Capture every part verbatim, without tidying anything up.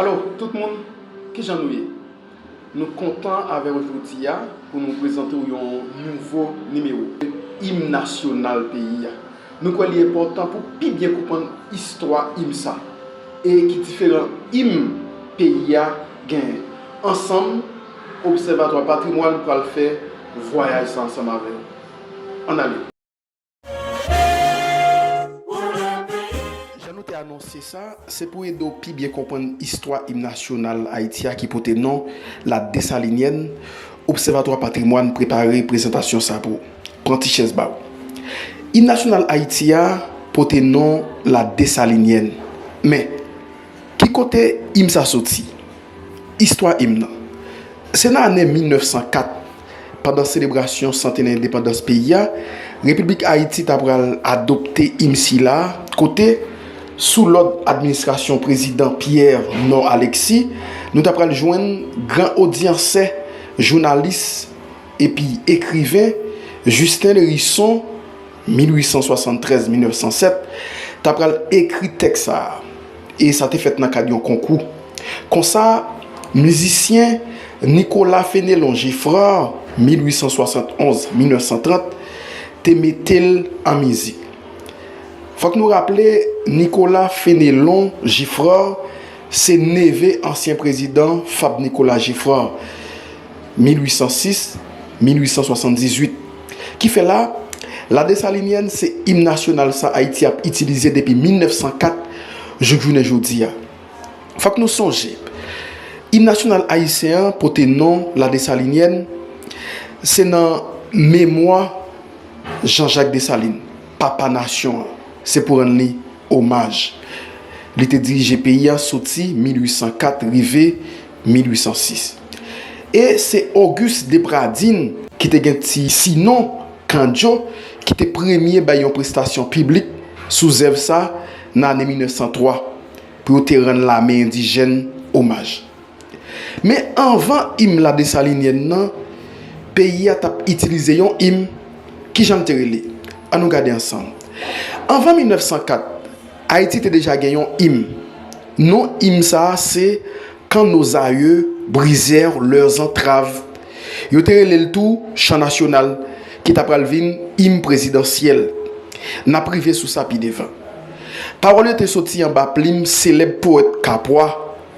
Alo, tout moun, kijan nou ye? Nou kontan avè w jodi a pou nou prezante w yon nouvo nimewo Im Nasyonal peyi a. Nou kwè li enpòtan pou pi byen konprann istwa im sa e ki diferan im peyi a genyen. Ansanm, Obsèvatwa Patrimwàn pral fè vwayaj sa ansanm avè nou. Ann ale! Jan nou te anonse sa, se pou ede w pi byen konprann istwa im nasyonal Ayiti a ki pote non La Dessalinienne, Obsèvatwa Patrimwàn prepare prezantasyon sa pou w. Pran ti chèz ba w. Im nasyonal Ayiti a pote non La Dessalinienne. Men, ki kote im sa soti? Istwa im nan. Se nan ane mil nèf san kat, pandan selebrasyon santenè endepandans peyi a, Repiblik Ayiti ta pral adopte im sila, kote, sou lòd administrasyon Prezidan Pierre Nord Alexis, nou ta pral jwenn gran odyansè, jounalis, epi ekriven Justin Lherisson, mil ui san swasanntrèz mil nèf san sèt, ta pral ekri tèks sa a, e sa te fèt nan kad yon konkou. Konsa, mizisyen Nicolas Fénelon Geffrard, mil ui san swasannonz mil nèf san trant, te mete l an mizik. Fòk nou raple, Nicolas Fénelon Geffrard se neve ansyen prezidan Fab Nicolas Geffrard, mil ui san sis, mil ui san swasanndizuit. Ki fè la, La Dessalinienne se im nasyonal sa Ayiti ap itilize depi mil nèf san kat jouk jounen jodi a. Fòk nou sonje, im nasyonal ayisyen an pote non La Dessalinienne, se nan memwa Jean-Jacques Dessalines, papa nasyon an, se pou rann li omaj. Li te dirije peyi a soti mil ui san kat rive mil ui san sis. E se Auguste Depradin, ki te gen ti sinon Kandjo, ki te premye bay yon prestasyon piblik sou zèv sa nan ane mil nèf san twa, pou yo te rann lame endijèn omaj. Men anvan im La Dessalinienne nan, peyi a t ap itilize yon im. Kijan l te rele? Ann nou gade ansanm. Anvan mil nèf san kat, Ayiti te deja gen yon im. Non im sa a se Quand nos aïeux brisèrent leurs entraves. Yo te rele l tou Chan Nasyonal, ki ta pral vin im prezidansyèl. N ap rive sou sa pi devan. Pawòl yo te soti anba plim selèb powèt kapwa,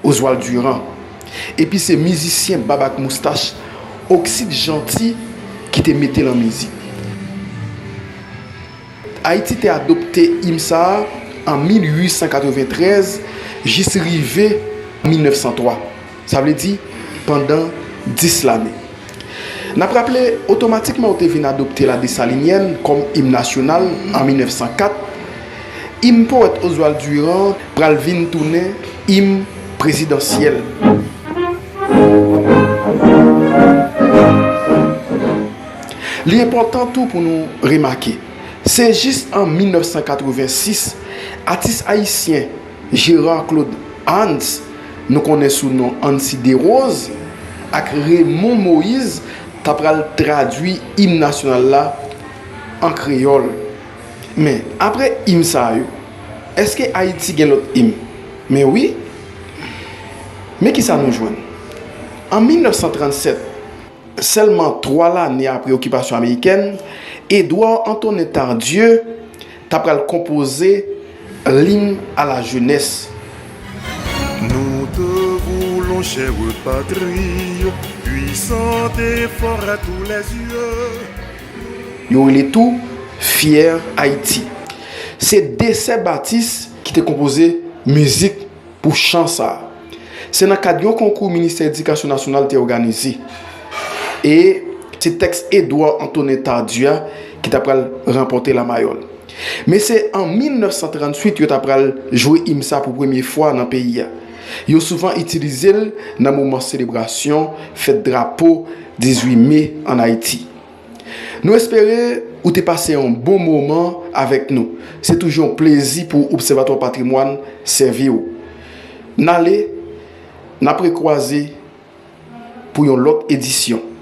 Oswald Durand. Epi se mizisyen bab ak moustach Oxyde Jeanty ki te mete l an mizik. Ayiti te adopte im sa a an mil ui san katreventrèz jis rive mil nèf san twa. Sa vle di, pandan dis lane. N ap raple, otomatikman yo te vin adopte La Dessalinienne kòm im nasyonal an mil nèf san kat, im powèt Oswald Durand pral vin tounen im prezidansyèl. Li enpòtan tou pou nou remake, se jis an mil nèf san katrevensis, atis ayisyen Gérard Claude Hans, nou konnen sou non Ancy Desroses, ak Raymond Moïse ta pral tradui im nasyonal la an kreyòl. Men, apre im sa yo, èske Ayiti gen lòt im? Men wi! Men kisa nou jwenn? An mil nèf san trannsèt, sèlman twa lane apre okipasyon amerikèn, Édouard Antonin Tardieu ta pral konpoze L'hymne à la jeunesse. Nous te voulons, chère patrie, puissante et forte à tous les yeux. Yo rele tou Fière Haïti. Se de sè Batis ki te konpoze mizik pou chan sa a. Se nan kad yon konkou Ministè Edikasyon Nasyonal te òganize. E se tèks Édouard Antonin Tardieu a ki ta pral ranpòte lamayòl. Men se an mil nèf san tranntuit yo ta pral jwe im sa pou premye fwa nan peyi a. Yo souvan itilize l nan moman selebrasyon fèt drapo dizuit me ann Ayiti. Nou espere ou te pase yon bon moman avèk nou. Se toujou yon plezi pou Obsèvatwa Patrimwàn sèvi w. N ale, n ap rekwaze pou yon lòt edisyon.